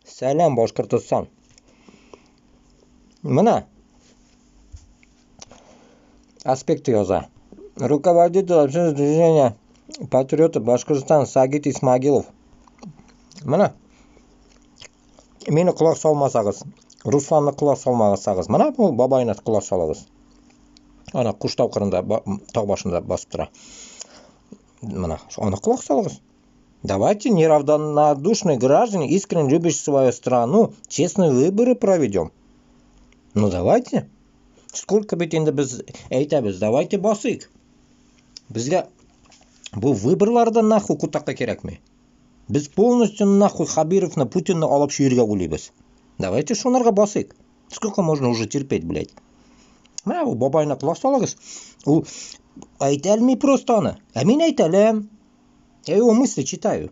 Сәлам, Башкортостан. Менә Аспекты яза. Руководитель общественного движения «Патриоты Башкортостан» Сагит Исмагилов. Менә мине колак салмасагыз, Русланны колак салмасагыз, менә бу бабайны колак салыгыз. Ана Куштау кырында, тау башында басып тора. Менә аны колак салыгыз. Давайте, неравнодушные граждане, искренне любящие свою страну, честные выборы проведем. Ну давайте. Сколько бит инде без әйтәбез, давайте басыйк. Безгә бу выборларда нахуй кутакка кирәкми. Без полностью нахуй Хабировны, Путинны алып чөергә уйлыйбыз. Давайте шунарга басыйк. Сколько можно уже терпеть, блядь? Менә бу бабайны колак салыгыз. Ул әйтә алмый просто аны. Ә мин әйтә алам. Я его мысли читаю.